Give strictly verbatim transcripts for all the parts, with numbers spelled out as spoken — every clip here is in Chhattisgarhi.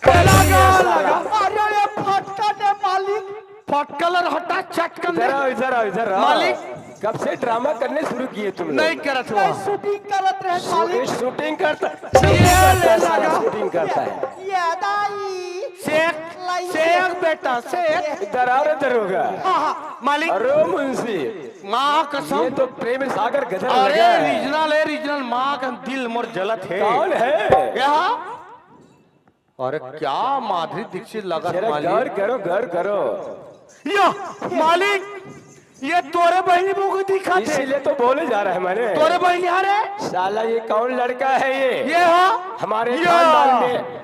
लगा, लगा। अरे, ये फटका दे मालिक। फटका ल हटा, चटकन दे। इधर आओ, इधर आओ, इधर आओ। मालिक। कब से ड्रामा करने शुरू किए तुम लोग? नहीं करत हुआ। मैं शूटिंग करत रहे शू-, मालिक। शूटिंग करता, ये शूटिंग ले करता है, साला लगा। शूटिंग करता है। ये दाई। शेख, लाई शेख शेख। बेटा, शेख। इधर आओ रे दरोगा। हाँ, हाँ, मालिक। अरे मुंशी। माँ कसम। ये तो प्रेम सागर गदर अरे लगा है। रीजनल है, रीजनल। माँ का दिल मोर जलत है। कौन है? क्या? अरे क्या माधुरी दीक्षित लगत जरा मालिक। गौर करो, गौर करो। या मालिक, ये तोरे बहिनी को दिखत है। इसीलिए तो बोले जा रहा है मैंने। तोरे बहिनी आ रे। साला ये कौन लड़का है ये? ये हाँ। हमारे या। खानदान में,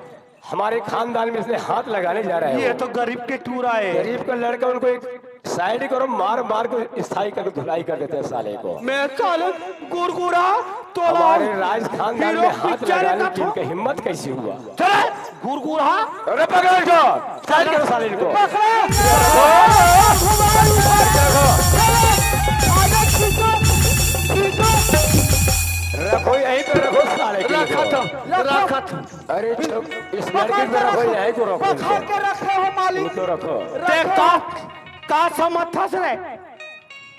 हमारे खानदान में इसने हाथ लगाने जा रहा है ये वो। तो गरीब के टूरा है। गरीब का लड़का उनको एक साइड करो, मार मार के स्थाई कर धुलाई कर देते हैं साले को। मैं साले गुरगुरा तोला हमारे राज खानदान हीरो में हाथ पिक्चर लगाने का की था। इनका हिम्मत कैसे हुआ? चले गुरगुरा। अरे पकड़ इसको, साइड करो साले इनको। पकड़ो। रखो यहीं पे रखो साले को। रखा था, रखा था। अरे चुप, इस लड़के को रखो, यहीं को रखो। पकड़ के रखे हो मालिक। इनको रखो। देख का, का समझ था रे?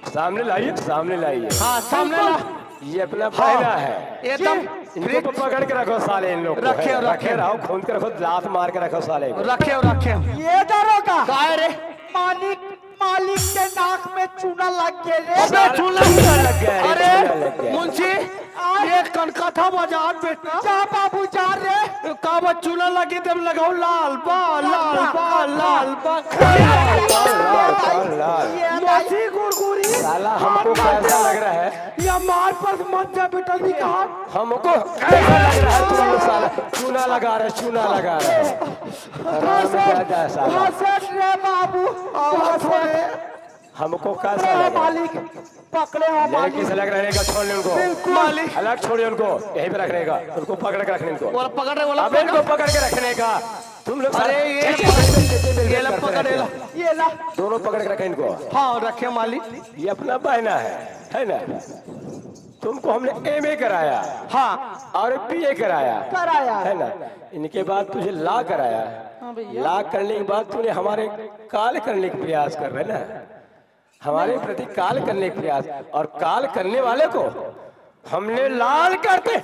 सामने लाइए, सामने लाइए। हाँ, सामने ला। ये अपना हाँ, पहला है। एकदम इनको तो पकड़ के रखो साले इन लोग को। रखे, है, रखे। रखे रहो, खूंद के रखो, लात मार के रखो साले को। रखे, रखे। ये दरोगा। काय रे? मालिक, मालिक के नाक में चूना लग गया रे। अबे चूना लग गया रे, अरे, चूना लग गया। मुंशी, ये कनकथा बाजार बेटा। जा बाबू, जा रे। का बा चूना लगे तब लगाओ लाल बा, लाल बा, लाल बा। लाल, लाल, लाल। ये मौसी गुरगुरी। साला हमको कैसा लग रहा है? या मार पर मत जा बेटा, नहीं कहा। हमको कैसा लग रहा है तुम लोग साला? चूना लगा रहे, चूना लगा रहे। हंसत, हरामजादा साला। हंसत रे बाबू, हंसत। हमको कैसा लग रहा है? मालिक, पकड़े हो लड़की मालिक। से अलग रहने का, छोड़ ले उनको। बिल्कुल। मालिक। अलग छोड़िए उनको, यहीं पे रखने का। उनको पकड़ के रखने इनको। वो पकड़ रहे, वो अबे इनको पकड़। पकड़ के रखने का। तुम लोग अरे सारे ये, ये ला पकड़, ये ला। ये ला। दोनों पकड़ के रखें इनको। हाँ, रखे मालिक। ये अपना बहना है, है ना? तुमको हमने एमए कराया। हाँ। और बीए कराया। कराया। है ना? इनके बाद तुझे लॉ कराया। हाँ भैया। लॉ करने के बाद तूने हमारे काल करने का प्रयास कर रहे ना, हमारे प्रति काल करने का प्रयास, और काल करने वाले को हमने लाल करते। ये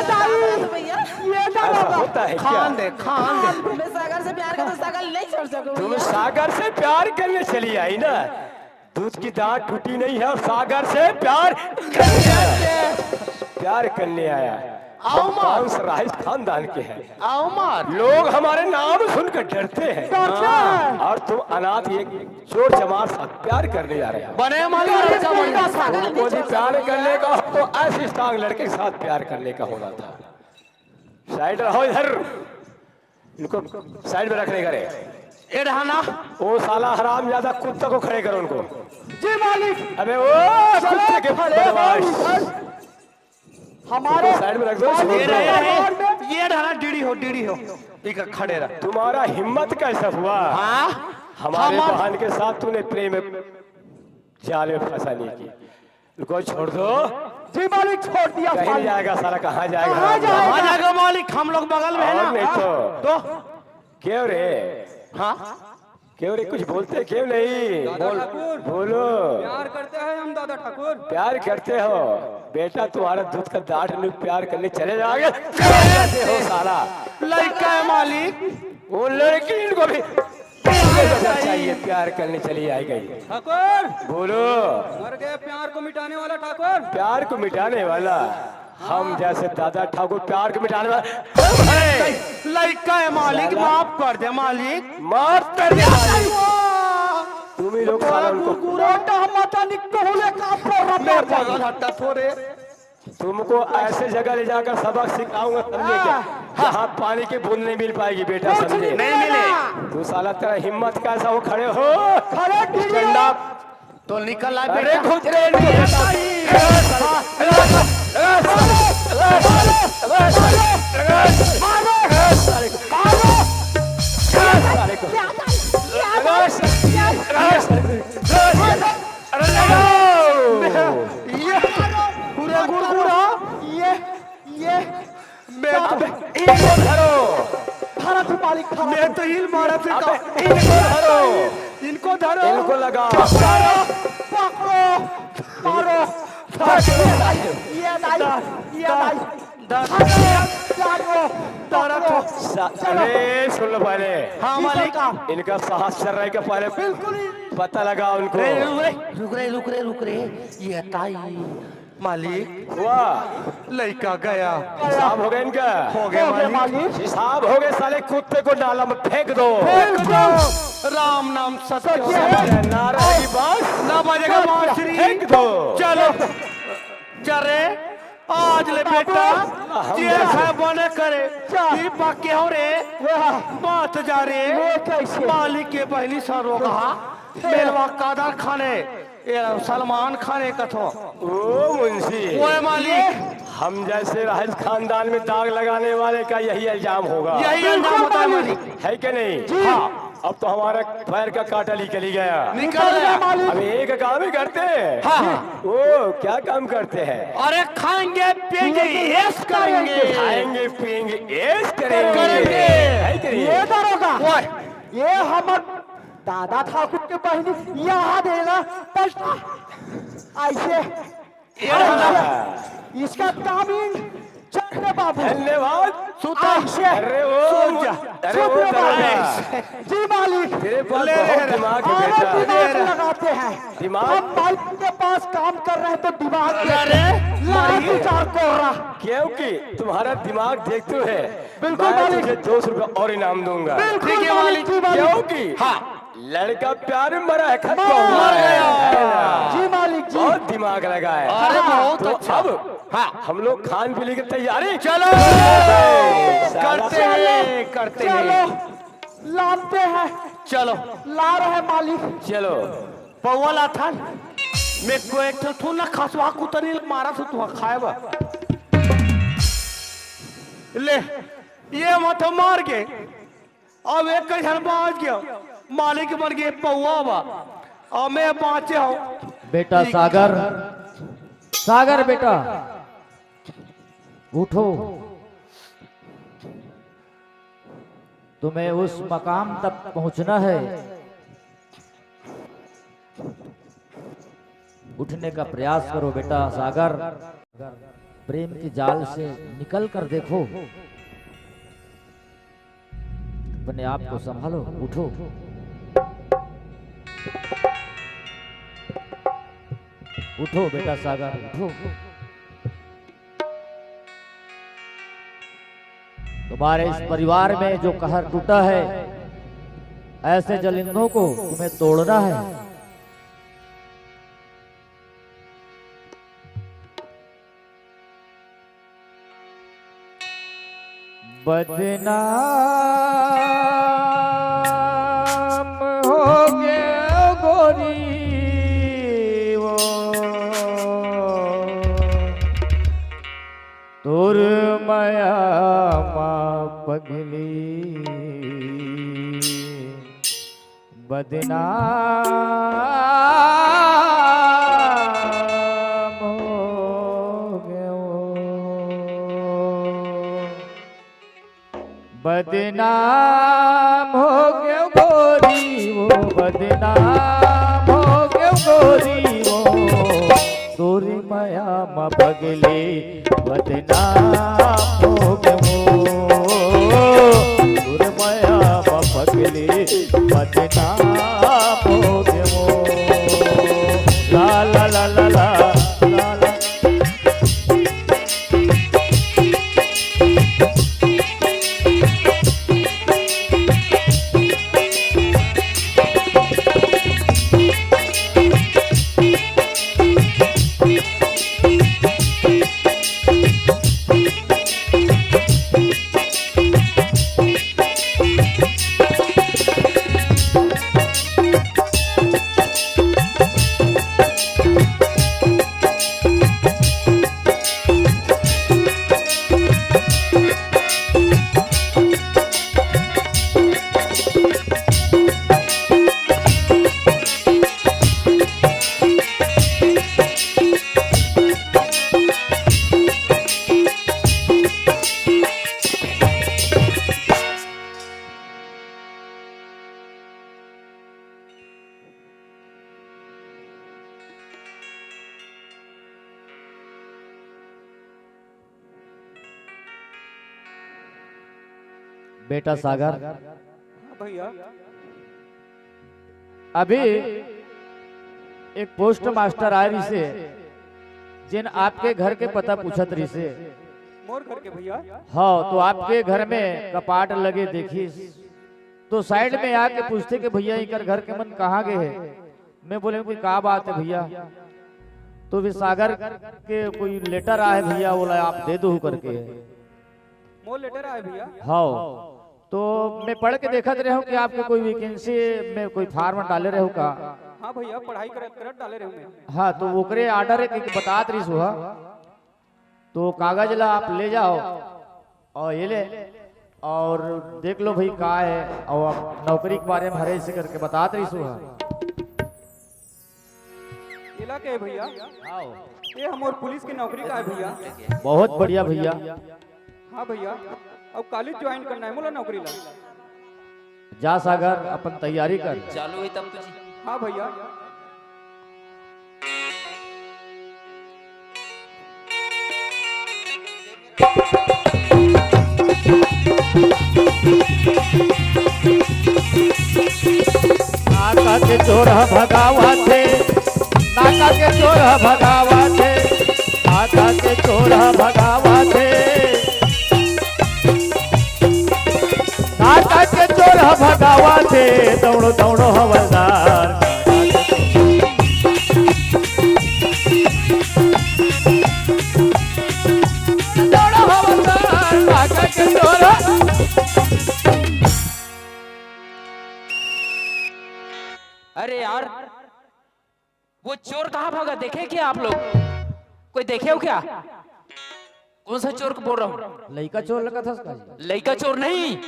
दाई, ये दाई, ऐसा होता है क्या? खान दे, खान दे। मैं सागर से प्यार करता हूँ, सागर नहीं छोड़ सकूंगी। तुम सागर से प्यार करने चली आई ना, दूध की दांत टूटी नहीं है और सागर से प्यार करने, प्यार करने आया। आओ हम मार। कौन सा राइस खानदान के हैं? आओ मार। लोग हमारे नाम सुनकर डरते हैं। डरते हैं। और तुम अनाथ, ये चोर चमार साथ प्यार करने जा रहे हैं। बने मार लड़का बन गया। उनको भी प्यार करने का हो तो ऐसे स्ट्रांग लड़के के साथ प्यार करने का होना था। साइड रहो इधर। इनको साइड में रखने का रे। ए रहा ना। ओ साला हरामजादा कुत्ता को खड़े करो उनको। जी मालिक। अबे ओ कुत्ते के बदमाश। हमारे इनको साइड में रख दो, छोड़ ये दो। रहा, ये रहा, ये रहा, डीडी हो, डीडी हो। इका खड़े रहा। तुम्हारा हिम्मत कैसे हुआ? हाँ? हमारे हमार- बहन के साथ तूने प्रेम जाल में फंसाने की। इनको छोड़ दो। जी मालिक, छोड़ दिया कहीं नहीं मालिक। जाएगा साला, कहाँ जाएगा? कहाँ जाएगा? कहाँ जाएगा मालिक? हम लोग बगल में है और ना। नहीं तो। तो? क्यों रे? हाँ? क्यों रे, कुछ बोलते क्यों नहीं? दादा बोल, ठाकुर। बोलो। प्यार करते हैं हम दादा ठाकुर। प्यार करते हो? बेटा तुम्हारा दूध का दांत नहीं, प्यार करने चले जाओगे। प्यार करते हो साला। लड़का है मालिक। वो लड़की इनको भी चाहिए, प्यार करने चली आई गई। ठाकुर। बोलो। मर गए प्यार को मिटाने वाला ठाकुर। प्यार को मिटाने वाला? हम जैसे दादा ठाकुर प्यार को मिटाने वाला। लड़का है मालिक, माफ कर दे मालिक। माफ कर दे मालिक। तुम ही लोग साला उनको। तुमको ऐसे जगह ले जाकर सबक सिखाऊंगा, समझे क्या? जहाँ पानी की बूंद नहीं मिल पाएगी बेटा, समझे? नहीं मिले। तू साला, तेरा हिम्मत कैसा हो, खड़े हो? खड़े हो। Stand up। तो निकल आ अरे बेटा। खुद रे, अरे लगाओ। ये पूरा अबे, इनको धरो। धरा थे मालिक, धरा मैं थे। तो हिल मारा थे अबे, का। इनको धरो। इनको धरो। इनको लगाओ। धरो, पकड़ो, मारो। ये नहीं, ये नहीं। धरो, धरो। पकड़ो, पकड़ो। सा-, चलो। अरे, सुन लो पहले। हाँ, जी, मालिक। सरकार। इनका साहस चल रहा है क्या पहले? बिल्कुल ही। पता लगा उनको। अरे, रुक रे, रुक रे, रुक रे, रुक रे। ये ताई। मालिक, वाह। लइका गया। हिसाब हो गए इनका। हो गए, हो गए, मालिक। मालिक। हिसाब हो गए, साले कुत्ते को नाला में फेंक दो। फेंक दो। राम नाम सत्य सत्य है। है। ना रहेगी बांस। ना बजेगा बांसुरी। फेंक दो। चलो। चल रे, आज ले बेटा, हम जे जैसे है बने करे। जा। ई बाकी हो रे। वाह। बात जा रे। वो कैसे? मालिक के बहनी सर रोगा। मेलवा कादर खाने। ये सलमान खान है कथो। ओ मुंशी। ओए मालिक। हम जैसे राज खानदान में दाग लगाने वाले का यही अंजाम होगा। यही अंजाम होता है मालिक। है कि नहीं? जी। हाँ। अब तो हमारा पैर का कांटा निकल ही गया। निकल गया मालिक। अब एक काम ही करते हैं। हाँ। वो क्या काम करते हैं? अरे खाएंगे पिएंगे ऐश करेंगे। खाएंगे पिएंगे ऐश करेंगे। करेंगे। है कि नहीं? ये दरोगा। ओए। ये हमर दादा ठाकुर के बहिनी यहाँ देना पैसा। ऐसे, ये ऐसे। इसका तामीन चंद्र बाबू। धन्यवाद। सुता। ऐसे। अरे वो, सुन जा। अरे वो चंद्र बाबू। दरोगा। जी मालिक। तेरे पास ले बहुत रे। दिमाग है और बेटा। दिमाग ले रे। लगाते हैं। दिमाग। हम मालिक के पास काम कर रहे हैं तो दिमाग के अरे, लाल मालिक। विचार कर रहा। क्योंकि तुम्हारा दिमाग देखते हुए बिल्कुल मैं मालिक। तुझे दो सौ रुपये और इनाम दूंगा। बिल्कुल ठीक है मालिक। मालिक, जी मालिक। क्योंकि हाँ। लड़का प्यार में मरा है, खत्म मर हुआ है, गया। है ना? जी मालिक जी। बहुत दिमाग लगाए। अरे बहुत तो अच्छा। अब हाँ। हम लोग खान पीने की तैयारी चलो। साला। करते हैं, करते हैं। चलो, लाते हैं। चलो। ला रहे हैं मालिक। चलो। पौवा लाथन। मैं को एक ठो थू ना खसवा कुतरी मारा थू तुहा खाए बा। ले, ये मत मार के। अब एक झन बाँच गया, मालिक बन गए पौवा बा, और मैं बाँचे हूँ। बेटा सागर, सागर बेटा, उठो, तुम्हें उस मकाम तक पहुँचना है। उठने का प्रयास करो बेटा सागर, प्रेम के जाल से निकल कर देखो, अपने आप को संभालो, उठो, उठो बेटा सागर, उठो। तुम्हारे इस परिवार में जो कहर टूटा है, ऐसे जलिंदों को तुम्हें तोड़ना है। बदनाम हो गया गोरी वो तोर मया मा पगली। बदनाम हो गयो। बदनाम हो गयो गोरी वो, बदनाम हो गयो गोरी वो, तोरी मया मा पगली बदनाम हो गयो। तोरी मया मा पगली बदनाम हो गयो। ला ला ला ला ला, ला ला। बेटा सागर, हाँ भैया। अभी एक पोस्ट मास्टर आए रिसे, जेन आपके घर के पता पूछत रिसे। मोर घर के भैया? हाँ, तो आपके घर में कपाट लगे देखिस, तो साइड में आके पूछते कि भैया, इकर घर के मन कहाँ गे हे? मैं बोले कि का बात है भैया? तो वे सागर के कोई लेटर आए भैया, बोला आप दे दो करके। मोर लेटर आए भैया? हाँ, तो मैं पढ़ के देखत रहे हूँ कि आपके कोई वैकेंसी में कोई फॉर्म डाले रहे हो का? हाँ भैया, पढ़ाई करत करत डाले रहे हूँ मैं। हाँ, तो ओकरे ऑर्डर है कि बतात रही सुहा, तो कागज ला आप ले जाओ और ये ले और देख लो भाई का है, और आप नौकरी के बारे में हरे से करके बतात रही सुहा। एला के भैया? आओ। ये हमर पुलिस के नौकरी का है भैया। बहुत बढ़िया भैया। हाँ भैया, अब कॉलेज ज्वाइन करना है मोला नौकरी ला। जा सागर, अपन तैयारी कर। चालू हुई तब तुझे। हाँ भैया। नाका के चोर ह भगावत हे, नाका के चोर ह भगावत हे, नाका के चोर ह भगावत हे। नाका के चोर ह भगावत हे, दौड़ो, दौड़ो हवलदार। दौड़ो हवलदार, नाका के चोर ह। अरे यार, वो चोर कहाँ भागा, देखे क्या आप लोग? कोई देखे हो क्या? कौन सा चोर को बोल रहा हूँ? लइका चोर लगत हस का जी? लइका चोर नहीं,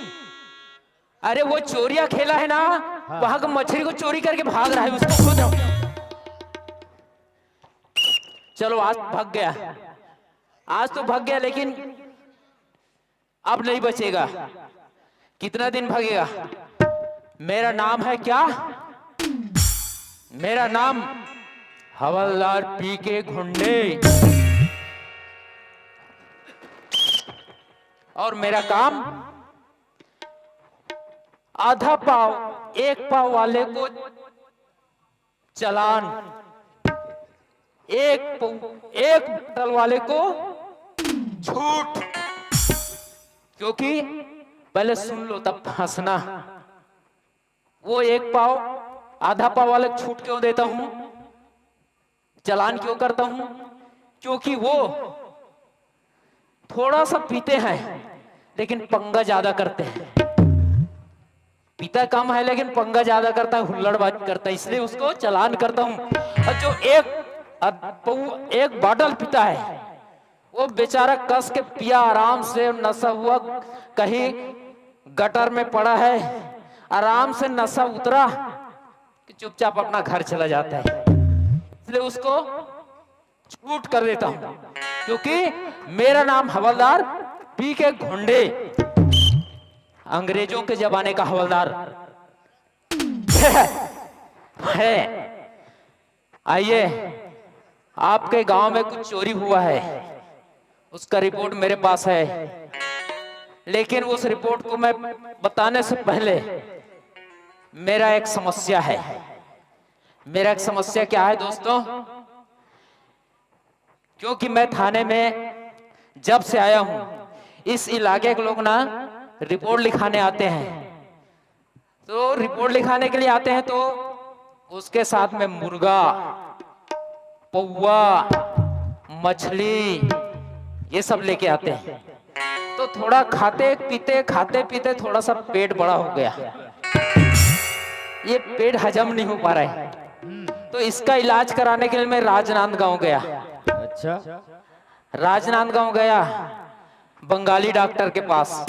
अरे वो चोरिया खेला है ना, हाँ। वहां का मछली को चोरी करके भाग रहा है, उसको खोजो। चलो, आज भाग गया, आज तो भाग गया, लेकिन अब नहीं बचेगा। कितना दिन भागेगा? मेरा नाम है क्या? मेरा नाम हवलदार पी के घुंडे। और मेरा काम, आधा पाव, एक पाव वाले को चालान, एक पौ-, एक बोतल वाले को छूट। क्योंकि पहले सुन लो तब हंसना। वो एक पाव, आधा पाव वाले को छूट क्यों देता हूं, चालान क्यों करता हूं? क्योंकि वो थोड़ा सा पीते हैं लेकिन पंगा ज्यादा करते हैं। पीता कम है लेकिन पंगा ज्यादा करता है, हुल्लड़बाजी करता है, इसलिए उसको चालान करता हूँ। और जो एक, एक बॉटल पीता है, वो बेचारा कस के पिया, आराम से नशा हुआ, कहीं गटर में पड़ा है, आराम से नशा उतरा कि चुपचाप अपना घर चला जाता है। इसलिए उसको छूट कर देता हूं, क्योंकि मेरा नाम हवलदार पी के घुंडे, अंग्रेजों के जमाने का हवलदार है। आइए, आपके गांव में कुछ चोरी हुआ है, उसका रिपोर्ट मेरे पास है, लेकिन उस रिपोर्ट को मैं बताने से पहले मेरा एक समस्या है। मेरा एक समस्या क्या है दोस्तों, क्योंकि मैं थाने में जब से आया हूं, इस इलाके के लोग ना रिपोर्ट लिखाने आते हैं। तो रिपोर्ट लिखाने के लिए आते हैं तो उसके साथ में मुर्गा, पौवा, मछली, ये सब लेके आते हैं। तो थोड़ा खाते पीते, खाते पीते थोड़ा सा पेट बड़ा हो गया, ये पेट हजम नहीं हो पा रहा है। तो इसका इलाज कराने के लिए मैं राजनांदगांव गया। अच्छा। राजनांदगांव गया, बंगाली डॉक्टर के पास।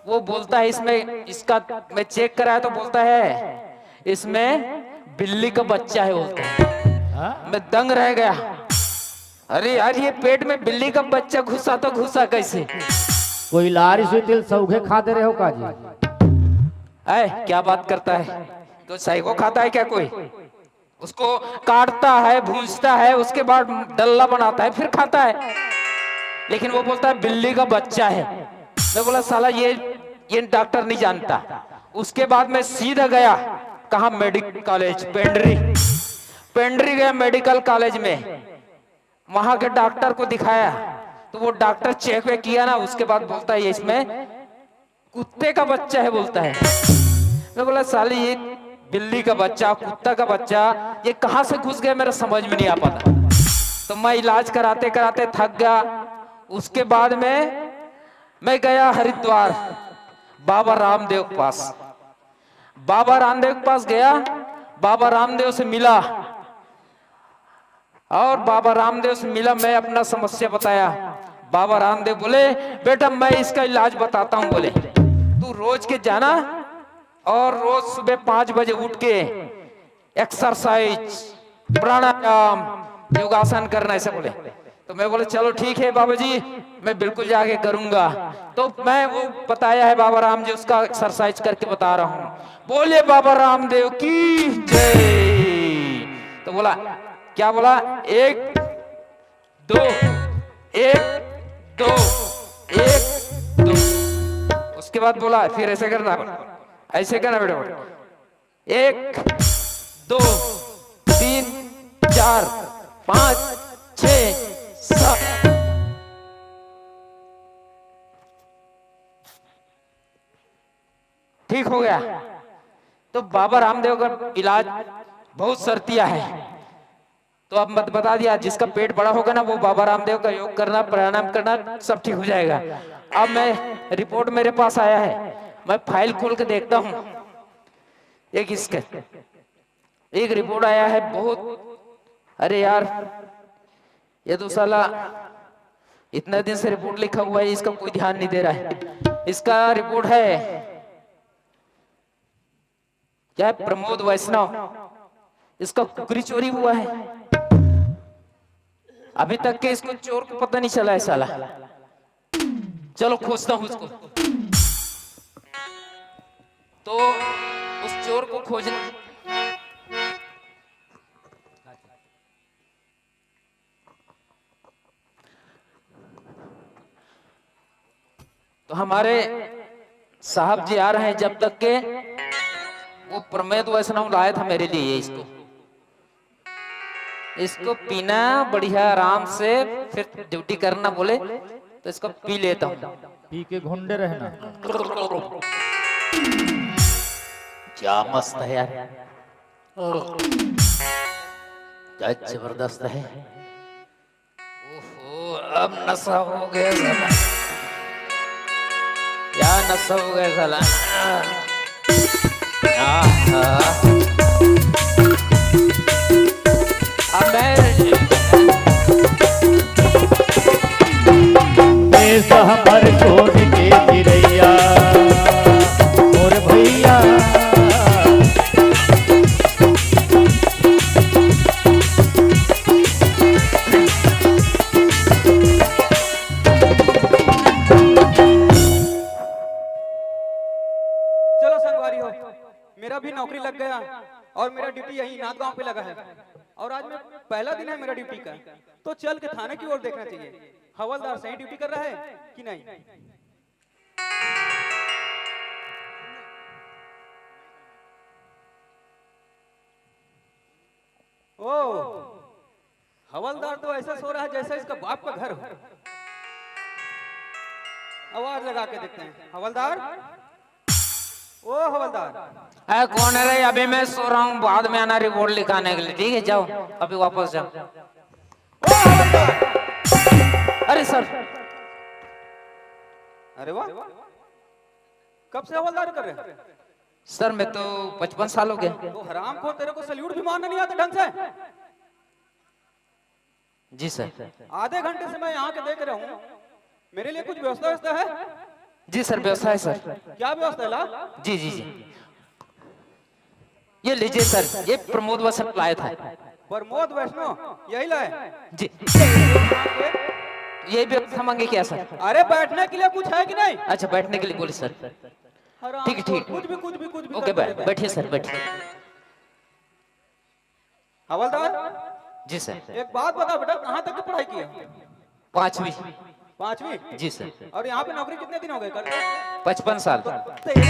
वो बोलता है, इसमें, इसका मैं चेक कराया तो बोलता है, इसमें बिल्ली का बच्चा है, बोलता है। हाँ? मैं दंग रह गया। अरे यार, ये पेट में बिल्ली का बच्चा घुसा तो घुसा कैसे? कोई लारी से तिल सौघे खा दे रहे हो का जी? ऐ, क्या बात करता है? तो सही को खाता है क्या कोई? उसको काटता है, भूंजता है, उसके बाद डल्ला बनाता है, फिर खाता है। लेकिन वो बोलता है, "बिल्ली का बच्चा है।" मैं बोला, "साला, ये ये डॉक्टर नहीं जानता। उसके बाद मैं सीधा गया, कहा, मेडिकल कॉलेज पेंडरी। पेंडरी गया मेडिकल कॉलेज में, वहां के डॉक्टर को दिखाया। तो वो डॉक्टर चेक वेक किया ना, उसके बाद बोलता है, ये इसमें कुत्ते का बच्चा है, बोलता है। मैं बोला, साली, ये बिल्ली का बच्चा, कुत्ता का बच्चा, ये कहां से घुस गया, मेरा समझ में नहीं आ पाता। तो मैं इलाज कराते कराते थक गया। उसके बाद में मैं गया हरिद्वार, बाबा रामदेव के पास। बाबा रामदेव के पास गया, बाबा रामदेव से मिला। और बाबा रामदेव से मिला, मैं अपना समस्या बताया। बाबा रामदेव बोले, बेटा, मैं इसका इलाज बताता हूं, बोले, तू रोज के जाना और रोज सुबह पांच बजे उठ के एक्सरसाइज, प्राणायाम, योगासन करना, ऐसे बोले। तो मैं बोले, चलो ठीक है बाबा जी, मैं बिल्कुल जाके करूंगा। तो मैं वो बताया है बाबा राम जी, उसका एक्सरसाइज करके बता रहा हूं। बोले बाबा रामदेव की जय। तो बोला, क्या बोला? एक, दो, एक, दो, एक, दो। उसके बाद बोला, फिर ऐसे करना, ऐसे करना बेटा, एक, दो, तीन, चार, पांच, छह, सात। ठीक हो गया। तो बाबा रामदेव का इलाज बहुत शर्तिया है। तो अब मत बता दिया, जिसका पेट बड़ा होगा ना, वो बाबा रामदेव का योग करना, प्राणायाम करना, सब ठीक हो जाएगा। अब मैं, रिपोर्ट मेरे पास आया है, मैं फाइल खोल के देखता हूँ। एक इसके, एक रिपोर्ट आया है बहुत, अरे यार, ये तो साला इतना दिन से रिपोर्ट लिखा हुआ है, इसका कोई ध्यान नहीं दे रहा है। इसका रिपोर्ट है क्या है, प्रमोद वैष्णव, इसका कुकरी चोरी हुआ है। अभी तक के इसको चोर को पता नहीं चला है साला। चलो खोजता हूं उसको। तो उस चोर को खोजना। तो हमारे साहब जी आ रहे हैं, जब तक के वो प्रमेद वैष्णव लाया था मेरे लिए इसको, इसको पीना बढ़िया आराम से, फिर ड्यूटी करना बोले तो इसको पी लेता हूँ। पी के घुंडे रहना। क्या मस्त है यार, क्या जबरदस्त है। ओहो, अब नशा हो गया साला। क्या नशा हो गया साला। आहा। अब मैं देश हमर सोन के चिरैया, मोर भैया। चलो संगवारी हो, मेरा भी नौकरी लग गया और मेरा ड्यूटी यही नांदगांव पे लगा है। और आज मैं पहला दिन है मेरा ड्यूटी का, तो चल के थाने की ओर देखना चाहिए, हवलदार सही ड्यूटी कर रहा है कि नहीं। ओ, हवलदार तो ऐसा सो रहा है जैसा इसका बाप का घर हो। आवाज लगा के देखते हैं, हवलदार। ओ हवलदार। ए, कौन है रे? अभी मैं सो रहा हूँ, बाद में आना रिपोर्ट लिखाने के लिए, ठीक है? जाओ, अभी वापस जाओ। ओ हवलदार। अरे सर। अरे वाह, कब से हवलदार कर रहे हैं? सर, मैं तो पचपन साल हो गए। तो हरामखोर, तेरे को सल्यूट भी मारना नहीं आता ढंग से? जी सर। आधे घंटे से मैं यहाँ के देख रहा हूँ, मेरे लिए कुछ व्यवस्था, व्यवस्था है? जी सर, व्यवस्था है सर। क्या व्यवस्था है ला? जी, जी, जी। ये लीजिए सर, ये प्रमोद वैष्णव लाया था। प्रमोद वैष्णव यही लाए? जी। ये व्यवस्था मांगे क्या सर? अरे, बैठने के लिए कुछ है कि नहीं? अच्छा, बैठने के लिए बोले सर। हराम, ठीक है, ठीक। कुछ भी, कुछ भी, कुछ भी ओके, करते बैठ, बैठिए सर, बैठिए। हवलदार। जी सर। एक बात बता बेटा, कहाँ तक की पढ़ाई की है? पांचवी। पांचवी? जी सर। और यहाँ पे नौकरी कितने दिन हो गए करते? पचपन साल। तो ये तो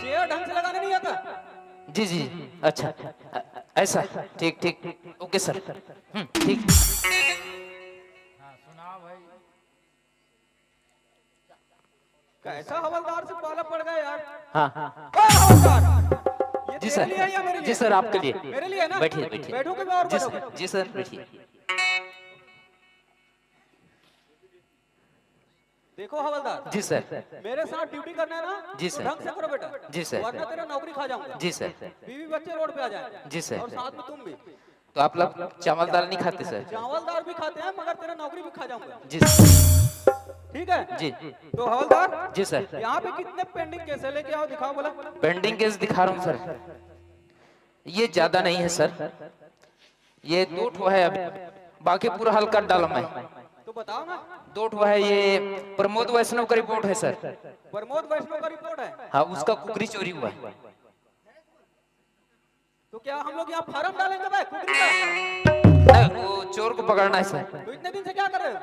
चेयर ढंग से लगाने नहीं आता? जी जी। अच्छा। अ- ऐसा। ठीक ठीक। ओके सर। हम्म, ठीक। कैसा हवलदार से पाला पड़ गया यार। हाँ। ओ हवलदार, ये जी तेरे सर। लिए है या मेरे लिए? जी सर, आपके लिए। मेरे लिए ना? बैठिए, बैठिए। बैठो कि मैं और जी बैठो? सर, जी सर, बैठिए। देखो हवलदार, जी सर। मेरे साथ ड्यूटी करना है ना? जी तो सर। ढंग से करो बेटा। जी सर। वरना तेरा नौकरी खा जाऊंगा। जी सर। बीवी बच्चे रोड पे आ जाए। जी सर। और साथ में तुम भी। तो आप लोग चावल दाल नहीं खाते सर? चावल दाल भी खाते हैं, मगर तेरा नौकरी भी खा जाऊंगा। जी सर। ठीक है? जी। तो हवलदार, जी सर। यहाँ पे कितने पेंडिंग केस है, लेके आओ, दिखाओ बोला। पेंडिंग केस दिखा रहा हूँ सर। ये ज्यादा नहीं है सर, ये दो ठो है, अभी बाकी पूरा हल कर डाला मैं। तो बताओ ना। दो ठो है, ये प्रमोद वैष्णव का रिपोर्ट है सर। प्रमोद वैष्णव का रिपोर्ट है? हाँ, उसका कुकरी चोरी हुआ है। तो क्या हम लोग यहाँ फार्म डालेंगे भाई कुकरी का? नहीं, वो चोर को पकड़ना है सर। तो इतने दिन से क्या कर रहे हो?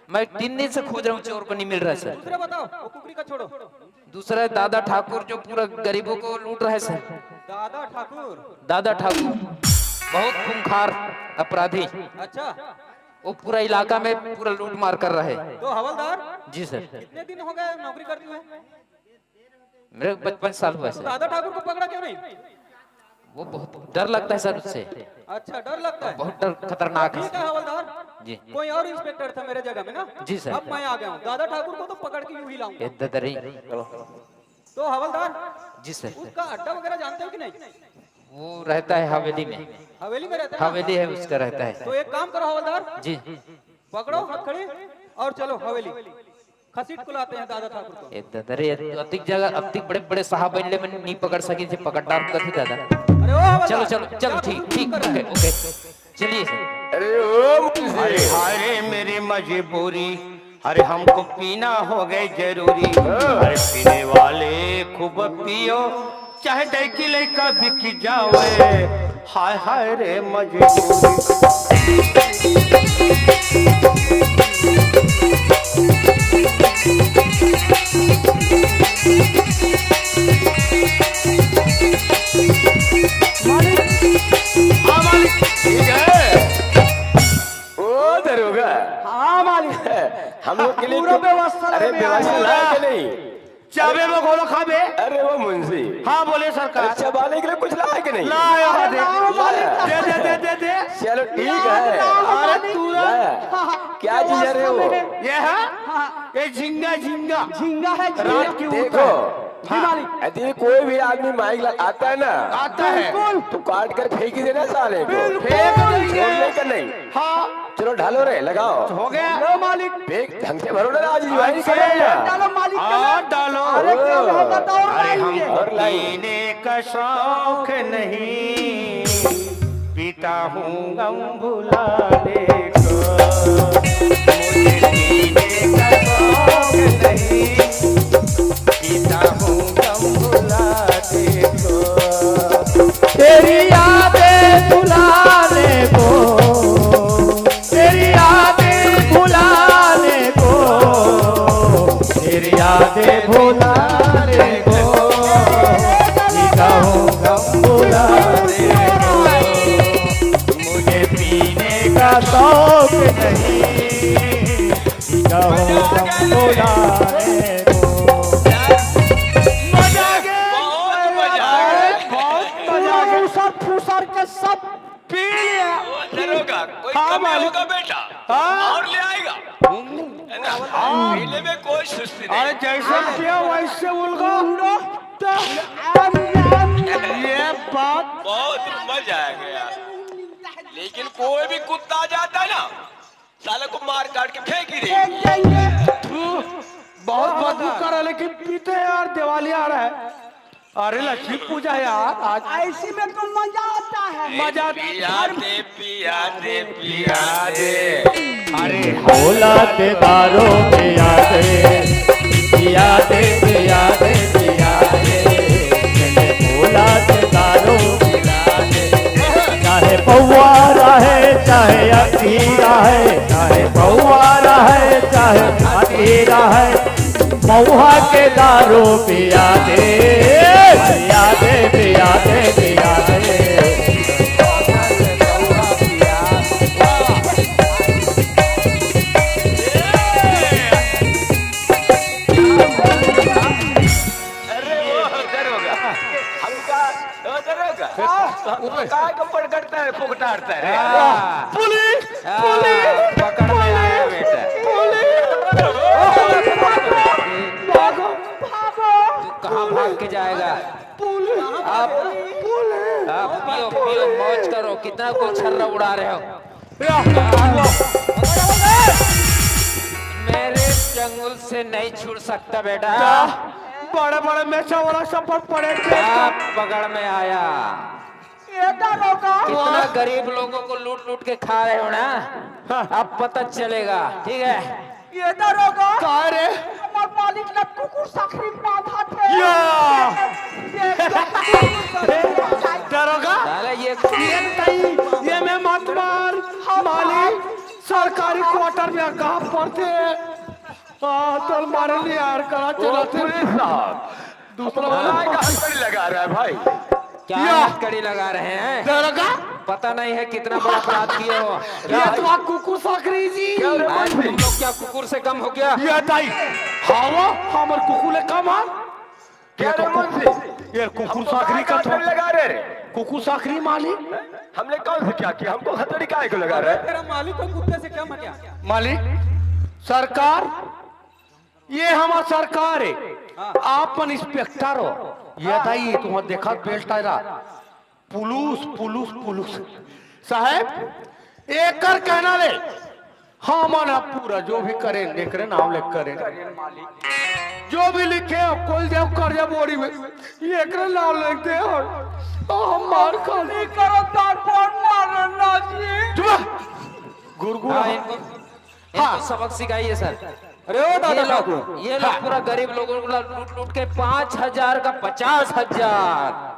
मैं तीन दिन से खोज रहा हूँ, चोर को नहीं मिल रहा है सर। दूसरे बताओ, वो कुकरी का छोड़ो। दूसरा है दादा ठाकुर, जो पूरा गरीबों को लूट रहा है सर। दादा ठाकुर? दादा ठाकुर बहुत खूंखार अपराधी। अच्छा। वो पूरा इलाका में पूरा लूट मार कर रहा है। तो हवलदार, जी सर। कितने दिन हो गए नौकरी करते हुए? मेरे पचपन साल हुआ है सर। दादा ठाकुर को पकड़ा क्यों नहीं? वो बहुत डर लगता है सर उससे। अच्छा, डर लगता है। बहुत डर, खतरनाक है। ठीक है हवलदार। जी। कोई और इंस्पेक्टर था मेरे जगह में ना। जी सर। अब मैं आ गया हूँ, दादा ठाकुर को तो पकड़ के यूं ही लाऊंगा। ए ददरी। तो हवलदार, जी सर। उसका अड्डा वगैरह जानते हो कि नहीं? वो रहता है हवेली में। हवेली में रहता है? हवेली है उसका, रहता है। तो एक काम करो हवलदार, जी। पकड़ो हथकड़ी और चलो हवेली। खसीट को लाते हैं दादा ठाकुर को। ए दादा रे, अतिक जगह, अतिक बड़े बड़े साहब बनले में नहीं पकड़ सके थे, पकड़ डाल कर थे दादा। अरे ओ हवलदार, चलो चलो चलो, ठीक ठीक, ओके ओके, चलिए सर। अरे ओ मुंशी। अरे हाय रे मेरी मजबूरी, अरे हमको पीना हो गए जरूरी। अरे पीने वाले खूब पियो, चाहे डैकी लइका बिक जावे। हाय हाय रे मजबूरी। मालिक। हाँ मालिक, ठीक है। ओ दरोगा। हाँ मालिक। हम लोग के लिए पूरा क्यों? व्यवस्था अरे लेके व्यवस्था आए। लाए कि नहीं? चाबे में घोलो खाबे। अरे वो मुंशी। हाँ बोले सरकार। अरे चबाने के लिए कुछ लाए कि नहीं? लाया है, दे। लाया। दे दे दे दे दे। चलो ठीक है। अरे तू लाया। क्या चीज है रे वो? ये है? ये झींगा, झींगा। झींगा है, झींगा। रात की देखो। हाँ। जी मालिक। यदि कोई भी आदमी माइक ला-, आता है ना, आता है। बिल्कुल। तो काट कर फेंक ही देना साले को। बिल्कुल। फेंक देंगे। छोड़ने का नहीं। हाँ। चलो ढालो रे, लगाओ। हो गया। लो मालिक। फेंक, ढंग से भरो ना राजू जी, भाई, ऐसे। डालो मालिक, और डालो। अरे क्या होता था और अरे लाइए। हमको और लाइए। पीने का शौक नहीं, पीता हूँ गम भुलाने को। मुझे पीने का शौक नहीं, पीता हूँ गम भुलाने को। तेरी यादें भुलाने को, तेरी यादें भुलाने को, तेरी यादें भुलाने को, पीता हूँ गम भुलाने को। मुझे पीने का शौक नहीं, पीता हूँ गम भुलाने को। मजा आ गया। बहुत मजा आ गया। अरे, बहुत मजा आ गया। पूरा फूसर फूसर के सब पी लिया। वो दरोगा, कोई हाँ, कमी मालिक। होगा बेटा, हाँ। और ले आएगा। है ना? हाँ। पीने में कोई सुस्ती नहीं। अरे, जैसे पिया वैसे उलगा। ये बात। बहुत मजा आ गया। लेकिन कोई भी कुत्ता आ जाता है ना, साले को मार काट के फेंक ही दे। थू, बहुत बदबू कर रहा है, लेकिन पीते हैं यार, दिवाली आ रहा है। अरे लक्ष्मी पूजा यार, आज ऐसी में तो मजा आता है। मजा पिया दे, पिया दे, पिया दे। अरे भोला ते दारू पिया दे, पिया दे, पिया दे, पिया दे। भोला ते दारू पिया दे। चाहे पौआ रहे, चाहे अखीरा है, चाहे पौआ रहे, चाहे है, अधीरा है, महुआ के दारू पिया दे, पिया दे, पिया दे, पिया दे। अरे वो उधर होगा। हमका उधर होगा। हाँ। काय को पकड़ता है, फुकटारता है रे? हाँ। पुलिस, हाँ, पुलिस, पकड़ में आया बेटा। पुलिस, भागो, भागो। तू कहाँ भाग के जाएगा? पुलिस, आप, पुलिस, आप पियो, पियो, मौज करो, कितना कुछ छर्रा उड़ा रहे हो। या, मेरे चंगुल से नहीं छूट सकता बेटा। क्या? बड़े बड़े मेचा वाला सब पर पड़े थे। आप पकड़ में आया। ये दरोगा। कितना गरीब लोगों को लूट लूट के खा रहे हो ना, हाँ। अब पता चलेगा, ठीक है? ये दरोगा। का रे? हमर मालिक ला कुकुर साखरी बांधा थे। या। ये, ये, दरोगा? साला ये ये तई, ये में मत मार। हम मालिक, सरकारी क्वार्टर में का पड़ते। हाँ, तोर मारे ले यार, करा ओ चला थे। पुलिस साहब, दूसरा वाला। हाँ, का हथकड़ी लगा रहा है भाई? क्या या। हथकड़ी लगा रहे हैं? दरोगा? पता नहीं है कितना बड़ा अपराध किए हो। ये क्या? तो आप कुकुर साखरी जी। क्या रे भाई, मंत्री? तुम लोग क्या कुकुर से कम हो क्या? ये दाई, हाँ वो, हमर कुकुर ले कम है। क्या ये तो रे कु-, मंत्री? ये कुकुर हमको साखरी का का थो-, लगा रहे रे? कुकुर साखरी मालिक। हमने कौन से क्या किया? हमको हथकड़ी काय को लगा रहा है? तेरा मालिक तो कुत्ते से कम है क्या? मालिक, सरकार, ये हमार सरकार है। हाँ। आप मन इंस्पेक्टर हो। ये हाँ। दाई, तुम्हारा देखा बेल्ट आयरा। पुलुस, पुलुस, पुलुस। साहेब, एकर कहना ले, हमन ह पूरा जो भी करेन, एकरे नाम ले करेन। जो भी लिखे हो, कोई देव कर्जा बोरी में, एकरे नाम लिख दे हो। तो हम मार खा ले। नहीं करो, तार पर मारना जी। चुप। गुरगुर। हाँ, इनको, इनको हाँ। सबक सिखाइए सर। अरे ओ दादा ये लोग, बाबू। ये लोग हाँ। पूरा गरीब लोगों को लूट लूट के पाँच हजार का पचास हजार।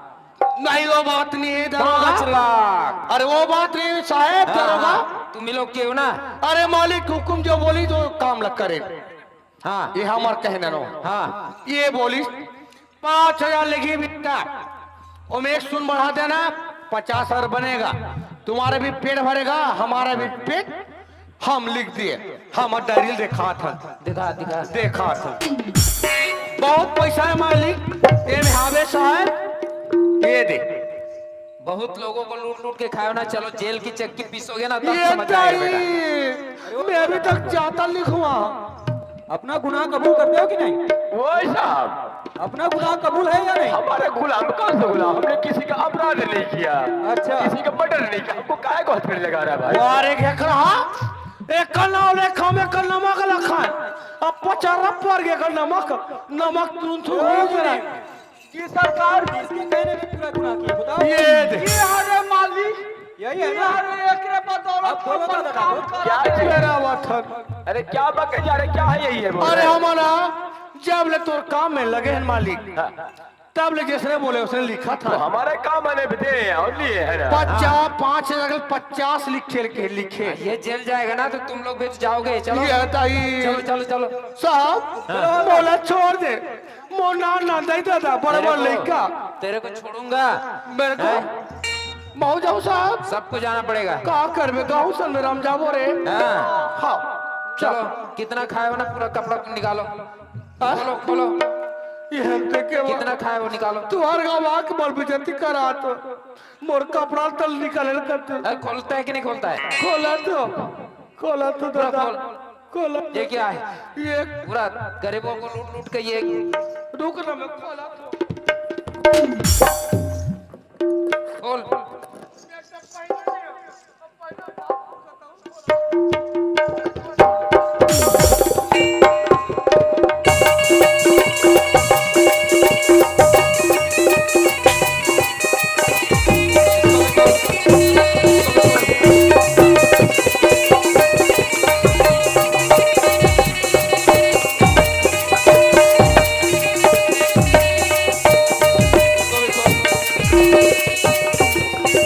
नहीं, वो बात नहीं है, दरोगा। पाँच लाख। अरे, वो बात नहीं, साहेब, हाँ, दरोगा। हाँ, तुम ही लोग के हो ना। अरे, मालिक हुकुम जो बोली, जो काम लग करे। हाँ। ये हमार कहना नो। हाँ। ये बोली, "पाँच हजार लिखी बिकता, ओमे एक सुन बढ़ा देना, पचास हजार बनेगा। तुम्हारा भी पेट भरेगा, हमारा भी पेट।" हम लिख दिए, हम डायरी दिखात हन। दिखा, दिखा। दिखात हन। बहुत पैसा है मालिक, एमे हावे साहब, ये दे। बहुत लोगों को लूट लूट के खायो ना, चलो जेल की चक्की पीसोगे ना, तब ये समझ आएगा बेटा। मैं अभी तक जाता लिखवा। अपना गुनाह कबूल करते हो कि नहीं? वही साहब। अपना गुनाह कबूल है या नहीं? हमारा गुनाह, हम कौन सा गुनाह? हमने किसी का अपराध नहीं किया, अच्छा। किसी का मर्डर नहीं किया, हमको काहे को हथकड़ी लगा रहा है भाई? और एक हेकरा, हाँ? एक नाव लेखा में एक नमक लखन, अब पचारा पड़ गया एक नमक, नमक तुरंत हो गया। ये सरकार भी इसके कहने में पूरा गुनाह की, बताओ। ये दे। ये हरे मालिक, यही है ना? अरे एकरे बदौलत अब बोलो अपन दादा, काम बोलो। करा क्या दे। चीज? मेरा वतन। अरे क्या बके जा रहे, क्या है यही है, बोल अरे रहे हैं। हमारा जब ले तोर काम में लगे हैं मालिक, हाँ। तब ले जिसने बोले उसने लिखा था। तो हमारा काम मैंने भी दे और लिए है ना। पचास, पाँच हजार पचास लिखे, लिखे, लिखे। ये जेल जाएगा ना तो तुम लोग भी जाओगे। चलो। ये ताई। चलो, चलो, चलो। साहब, हाँ। बोला छोड़ दे। मोर नाम नंदई दादा, बड़े तेरे बड़ को, लइका। तेरे को छोड़ूंगा। मेरे को हैं? मऊ जाऊ साहब। सबको जाना पड़ेगा। का करबे, गाँव सन में राम जाबो रे। हाँ। हाँ। चलो, चलो। कितना खाए हो ना, पूरा कपड़ा निकालो। हाँ? खोलो, खोलो। ये हम देखे वो। कितना खाए हो, निकालो। तुहार गाँव आके मोर बेइज्जती करा तो। मोर कपड़ा तल निकाले करते। अरे, खोलता है कि नहीं खोलता है? खोला तो। खोला तो पूरा दादा। खोल। खोला। ये क्या है? ये पूरा गरीबों को लूट लूट के ये रुक ना, मैं खोला तो। खोल।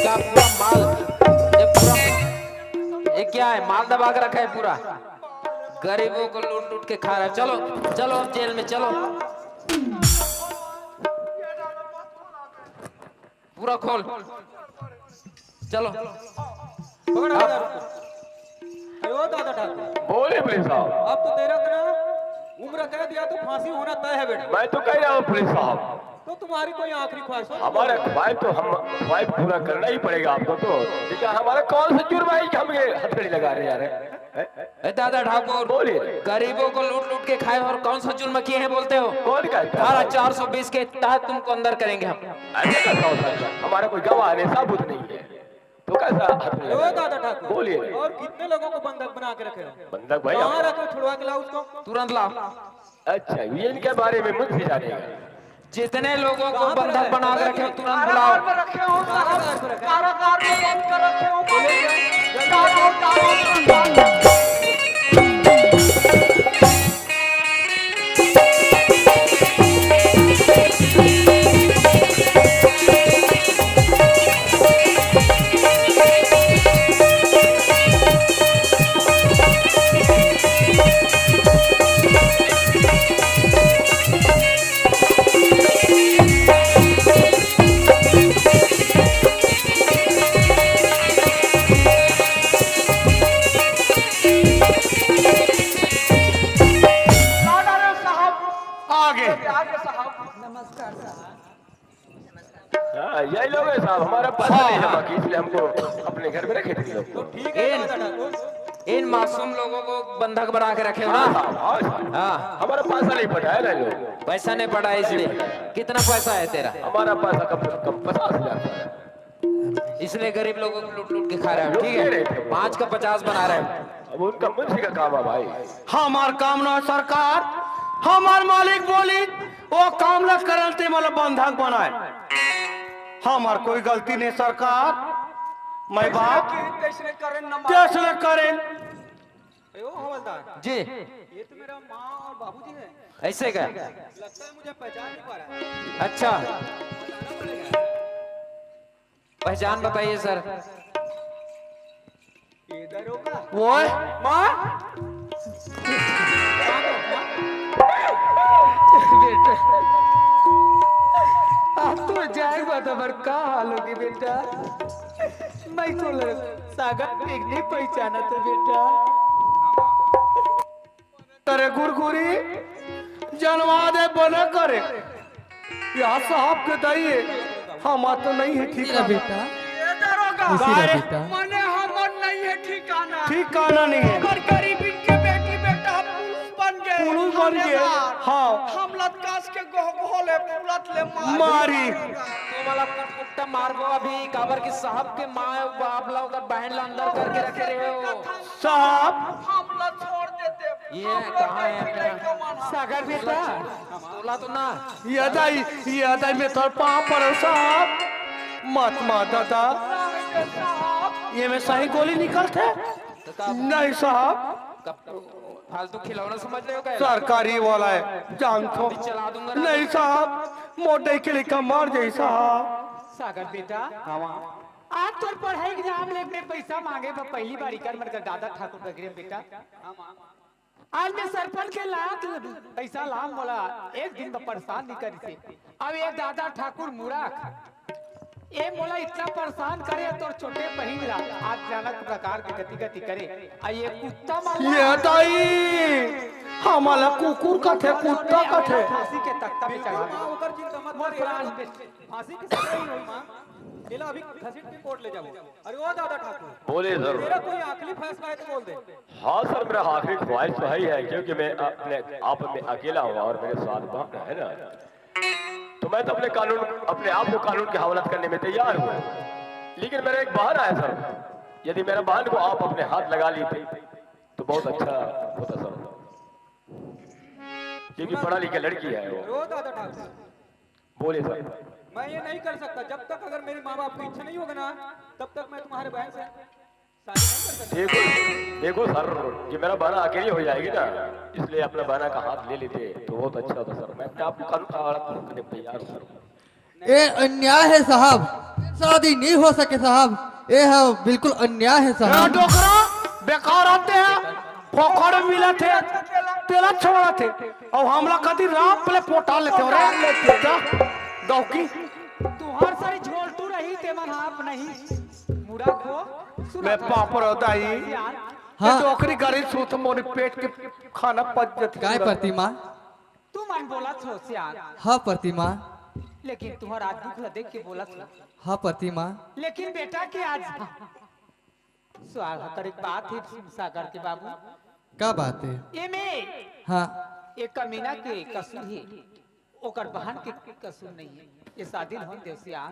क्या पूरा माल, ये पूरा, ये क्या है? माल दबा के रखा है पूरा। गरीबों को लूट लूट के खा रहा है। चलो, चलो अब जेल में चलो। पूरा खोल। चलो। पकड़ हजार रुपये। अरे ओ दादा ठाकुर, बोलिए पुलिस साहब। अब तो तेरा इतना उम्र कह दिया तो फांसी होना तय है बेटा। मैं तो कह रहा हूँ पुलिस साहब, तो तुम्हारी कोई आखिरी ख्वाहिश हो? हमारा ख्वाहिश तो हम ख्वाहिश पूरा करना ही पड़ेगा आपको तो। ठीक है, हमारा कौन सा जुर्म है कि हम ये हथकड़ी लगा रहे हैं यार? हैं? ए दादा ठाकुर, बोलिए। गरीबों को लूट लूट के खाए और कौन सा जुर्म किए हैं बोलते हो? कौन कहता धारा है? चार सौ बीस के तहत तुमको अंदर करेंगे हम। ऐसे कैसा हो सकता है? हमारा कोई गवाह नहीं, सबूत नहीं है, तो कैसा हथकड़ी अरे ओ लगा? दादा ठाकुर, बोलिए। और कितने लोगों को बंधक बना के रखे हो? बंधक भाई कहाँ आप- रखे हो? छुड़वा के लाओ उसको। तुरंत लाओ। अच्छा, ये इनके बारे में मुझसे जानेगा। जितने लोगों को कहाँ पर बंधक है? बना के रखे हो, तुरंत कारागार बुलाओ। पर रखे हो साहब, कारागार पर रखे हो। कारागार में बंद कर रखे हो। आगे। नमस्कार साहब। हाँ, यही लोग हैं साहब, हमारा पैसा हाँ, नहीं है हाँ। बाकी, इसलिए हमको अपने घर में रखे थे लोग। इन इन मासूम लोगों को बंधक बना के रखे हो ना। हाँ, हाँ, हाँ, साहब। हाँ, हमारा पैसा नहीं पटा है ना लोग। पैसा नहीं पड़ा है इसलिए। कितना पैसा है तेरा? हमारा पैसा कम से कम पचास हजार है। इसलिए गरीब लोगों को लूट लूट के खा रहे हो, लूट ठीक ले रहे है? थे। पाँच का पचास बना रहे हो। अब उनका मुंशी का काम है भाई। हमार काम ना सरकार, हमार मालिक बोली, ओ काम ला करन ते मला बंधक बनाए। हमार कोई गलती नहीं सरकार, मैं बाप कैसे करें न कैसे न करें। अरे ओ हवलदार, जी, ये तो मेरा माँ और बाबूजी है। ऐसे क्या? लगता है मुझे पहचान नहीं पा रहा है। अच्छा, बताना पड़ेगा। पहचान बताइए सर। इधर होगा। वो माँ। बेटा, आप तो जाए बात हमार का हाल होगी बेटा? मैं तो लग- सागर देख नहीं पहचाना था बेटा। करे गुरगुरी जनवा दे बने करे। या साहब के दई हम तो नहीं है ठीक तेरा है। बेटा ये दरोगा, खुशी रह बेटा। मने हमर नहीं है ठिकाना। ठिकाना नहीं है। हमर गरीबी के बेटी बेटा पुलिस बन गए। पुलिस बन गए। हाँ। हम लतकास के गोह गोह ले फुलत ले मार। मारी। तुम्हारा कुत्ता मारबो अभी, काबर कि साहब के माँ बाप ला उधर बहन ला अंदर करके रखे रहे हो। साहब हम ला छोड़ देते। ये कहाँ है मेरा सागर बेटा? तोला तो ना। ये दाई, ये दाई में तोर पाँव पड़ो साहब, मत मार दादा। ये में सही गोली निकलते? नहीं साहब। फालतू खिलौना समझ रहे हो क्या? सरकारी वाला है, जान तो। चला दूंगा ना। नहीं साहब, मोटे के लिए कम मार जाई साहब। सागर बेटा, आज तोर पढ़ाई के नाम ले में पैसा मांगे बर पहली बार इकर मन कर दादा ठाकुर बगरे बेटा। आज मैं सरपंच के लात पैसा लाम बोला, एक दिन में परेशान नहीं करी से। अब ये दादा ठाकुर मूर्ख, ये मोला इतना परेशान करे, तोर छोटे बहिन ला आज जाना प्रकार के गति गति करे। आ ये कुत्ता मार ये दाई, हमारा कुकुर का थे, कुत्ता का थे। फांसी के तख्ता पे चढ़ा दे। ओकर चिंता मत मोर कर। प्राण बे- फांसी की सजा ही होई माँ। एला अभी घसीट के कोर्ट ले जाबो। अरे ओ दादा ठाकुर, बोले सर। तेरा कोई आखिरी फैसला है तो बोल दे। हाँ सर, मेरा आखिरी ख्वाहिश तो यही है, क्योंकि मैं अपने आप में अकेला हूँ और मेरे साथ बहन है ना, तो मैं तो अपने कानून, अपने आप को कानून के हवालत करने में तैयार हूँ। लेकिन मेरा एक बहाना है सर, यदि मेरा बहन को आप अपने हाथ लगा लेते तो बहुत अच्छा होता सर, क्योंकि पढ़ा लिखा लड़की है वो। अरे ओ दादा ठाकुर, बोले सर। मैं ये नहीं कर सकता। जब तक अगर मेरे माँ बाप की इच्छा नहीं होगी ना, तब तक मैं तुम्हारे बहन से शादी नहीं कर सकता। देखो, देखो सर, ये मेरा बहना अकेली हो जाएगी ना, इसलिए अपना बहना का हाथ ले लेते तो बहुत अच्छा होता सर। मैं अपने आप को कानून का हवाला करने में तैयार हूँ सर। ये अन्याय है साहब, शादी नहीं हो सके साहब, ये है बिल्कुल अन्याय है ए, साहब। डोकरा, बेकार आते हैं। पकड़ मिलत हे, तेला छोड़त हे। अउ हमला कति राम पले पोटा लेते हो रे। क्या? गौकी। तुहर सरी झोलटू रही, ते मन आप नहीं। मुड़ा खो, सुना मैं था। पापड़ दाई। यार। हाँ। ये डोकरी गरी सूत मोरी पेट के खाना पच जती काय पूरा। प्रतिमा? तू मन बोलत हो सियान। हाँ प्रतिमा। लेकिन तुहर आज दुख ल देख के बोलत हो। हाँ प्रतिमा। लेकिन बेटा के आज स्वाहा करे के बात हे सागर के बाबू। का बात हे? एमे हाँ। एक कमीना के कसूर हे, ओकर बहन के कसूर नहीं हे। ये शादी ल होन देव सियान।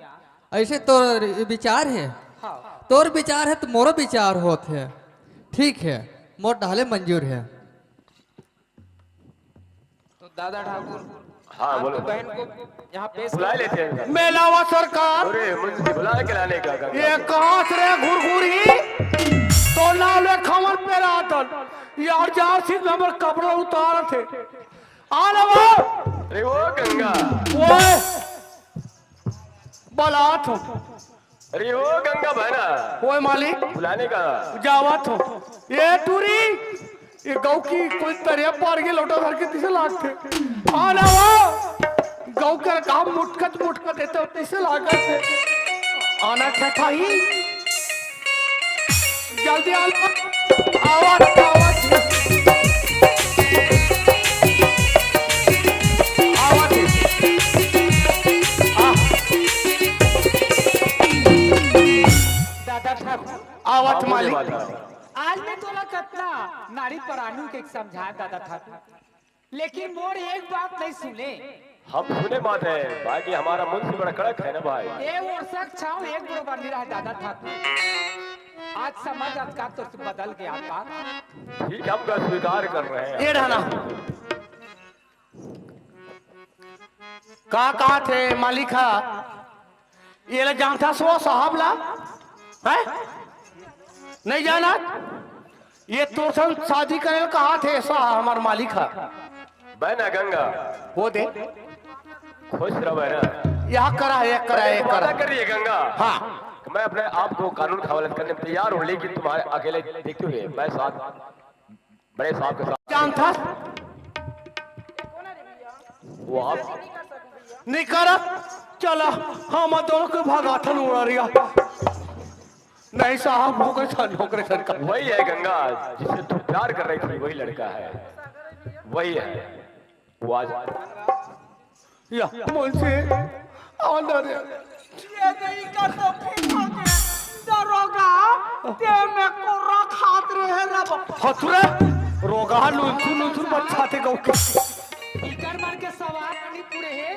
ऐसे तोर विचार हे? हाँ। तोर विचार हे त मोरो विचार होत हे। ठीक हे, मोर डाले मंजूर हे। तो दादा ठाकुर, हाँ, आप बोलो। तो बहन को यहाँ पेश बुला कर लेते हैं। मेलावा सरकार। अरे, मुंशी बुला के लाने का, का, का। ये कहाँ से रे घुरघुरी? तो नाव ले खमर पे रातन। यार, जा सीट नंबर कपड़ा उतारत हे। आ ना वो। अरे, वो गंगा। ओए। बलात हो। अरे ओ गंगा बहना। ओए मालिक। बुलाने का। जावत हो। ए टूरी, ये गौ की कोई तरिया पार के लोटा धर के तिसे लागथे। आ ना वो। गौ कर काम मुटकत मुटकत देते हो, तिसे लागत हे। आना ठठाई। जल्दी आ ना। आवत, आवत। आवत। आ। दादा ठाकुर। आवत हाँ, बोले मालिक। माता। आज मैं तोला कतना नारी परानू के समझाए दादा ठाकुर, लेकिन मोर एक बात नहीं सुने। हम सुने बात है, बाकी हमारा मुंशी बड़ा कड़क है ना भाई। ए वर्षक छाव एक बरोबर नहीं रहा दादा ठाकुर। आज समझ आज का तो बदल गया बात। ठीक, हम का स्वीकार कर रहे हैं। ये रहना। का कहा थे मालिक हा? ये ला जानता सो साहब ला? हैं? नहीं जाना? ये तोर संग शादी करे ला कहा थे साहब हमार मालिक हा? बहना गंगा। वो दे। खुश रहो बहना। यह करा, यह करा, पहले यह तुम वादा करा। कर रही है गंगा। हाँ। कि मैं अपने आप को कानून के हवाले करने में तैयार हूँ, लेकिन तुम्हारे अकेले देखते हुए मैं साथ बड़े साहब के साथ। जानता? वो आप नहीं करत, चला, हम दोनों के भगाथन उड़ा रिया। नहीं साहब, नौकरी सन, नौकरी सन का। वही है गंगा, जिससे तू प्यार कर रही थी, वही लड़का है, वही है। वो आज या, मुंशी, अंदर या। ये नहीं कर तो फिर हो गया। दरोगा, ते में कोर्रा खात रहे रे बाबा। हथुरे, रोगा लुथु लुथु बच्चा थे गौ के। इकर मन के सवाल नहीं पूरे हे।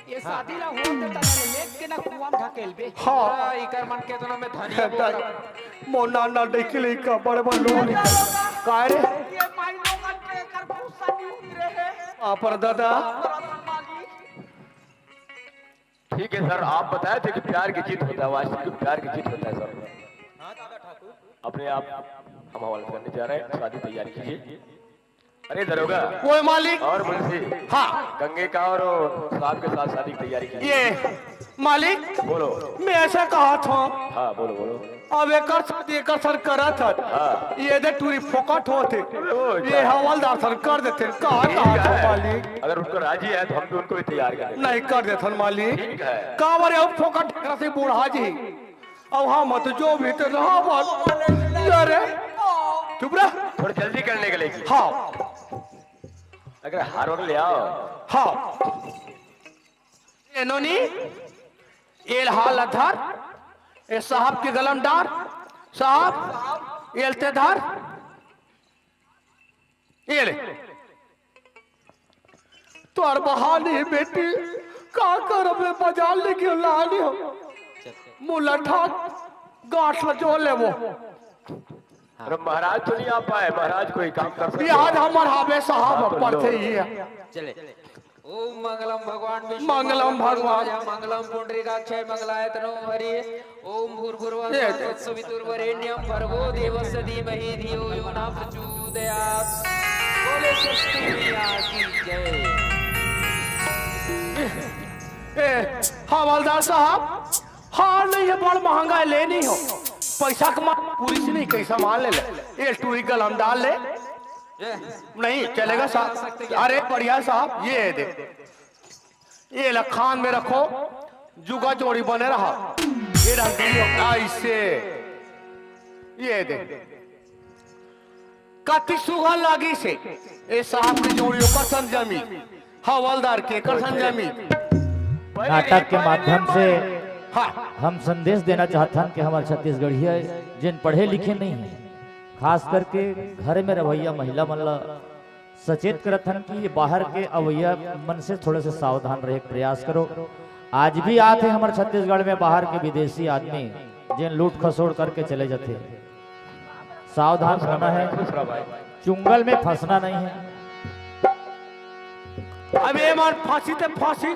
ये शादी ला होन दे तना लेट के ना कुआं में ढकेल बे। हाँ। हाँ, इकर मन के दोनों में धनी है। मोर नान नान देख के लइका, बड़े बड़े लोग नहीं। काय रे? ये माई लोगन के एकर गुस्सा नहीं उतरे हे। आ, पर दादा। ठीक है सर, आप बताए थे कि प्यार की जीत होता है, वास्तव में प्यार की जीत होता है सर। अपने आप हम हवाले करने जा रहे हैं, शादी तैयारी कीजिए। अरे दरोगा। ओए मालिक। और मुंशी। हाँ। गंगे का और साहब के साथ शादी की तैयारी कीजिए। ये मालिक। बोलो। मैं ऐसा कहा था। हाँ, बोलो, बोलो। अब एकर साथ एकर सर करा था। हाँ। ये दे टूरी फोकट होते। ओ, ये अच्छा। हवलदार सर कर देते। कहा, ठीक कहा था है। मालिक? अगर उनको राजी है तो हम भी उनको भी तैयार कर देते। नहीं कर देते मालिक। ठीक है। का बारे अब फोकट एकरा से बूढ़ा जी। अब हाँ मत जो भी तो रहा बात। अरे चुप रह। थोड़ा जल्दी करने के लिए। हाँ। अगर हार वगैरह ले आओ। हाँ। ए नोनी, एल हाल धर, ए साहब के गलम डार, साहब, एल ते धर, एल। तोर बहानी बेटी, का करबे बाजार लेके लानी हो, मुलठा गांठ ल जो लेबो। अरे महाराज तो नहीं आ पाए, महाराज कोई काम कर सकते ये आज हैं। हमार हावे साहब हाँ, तो पढ़ते लो। ही है। चले। ओम मंगलम भगवान विष्णु मंगलम मंगलम भगवान। मंगलम पुंडरीकाक्षाय मंगलाय तनो हरि। ओम भूर्भुवः ये स्वः तत्सवितुर्वरेण्यं भर्गो देवस्य धीमहि धियो यो न प्रचोदयात्। बोले सरस्वती मैया की जय। ए, हवलदार साहब, हार नहीं है, बड़ महंगा है, लेनी हो। पैसा कमा, पुलिस नहीं, कैसा माल ले ले। ये टूरी कलम डाल ले। नहीं चलेगा साहब। अरे बढ़िया साहब, ये दे, ये ला कान में रखो, जुगा जोड़ी बने रहा। ये रहा जुगा, ऐसे, ये दे, कति सुघर लागिस हे, ए साहब के जोड़ी ओकर संग जमी, हवलदार के एकर संग जमी। नाटक के माध्यम से हाँ। हम संदेश देना चाहत हन कि हमर छत्तीसगढ़िया जेन पढ़े लिखे नहीं है, खास करके घर में रहवइया महिला मन ला सचेत करत हन कि ये बाहर के अवइया मन से थोड़े से सावधान रहे के प्रयास करो। आज भी आत हे हमर छत्तीसगढ़ में बाहर के विदेशी आदमी, जेन लूट खसोड़ करके चले जाते। सावधान रहना है, चुंगल में फंसना नहीं है। अब ये मन फांसी ते फांसी,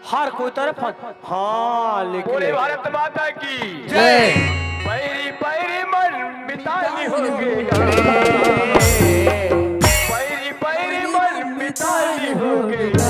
हर कोई तरफ फांसी। हाँ, लेकिन बोले भारत माता की जय। पैरी पैरी मन मिताली हो गई। पैरी पैरी मन मिताली हो गई।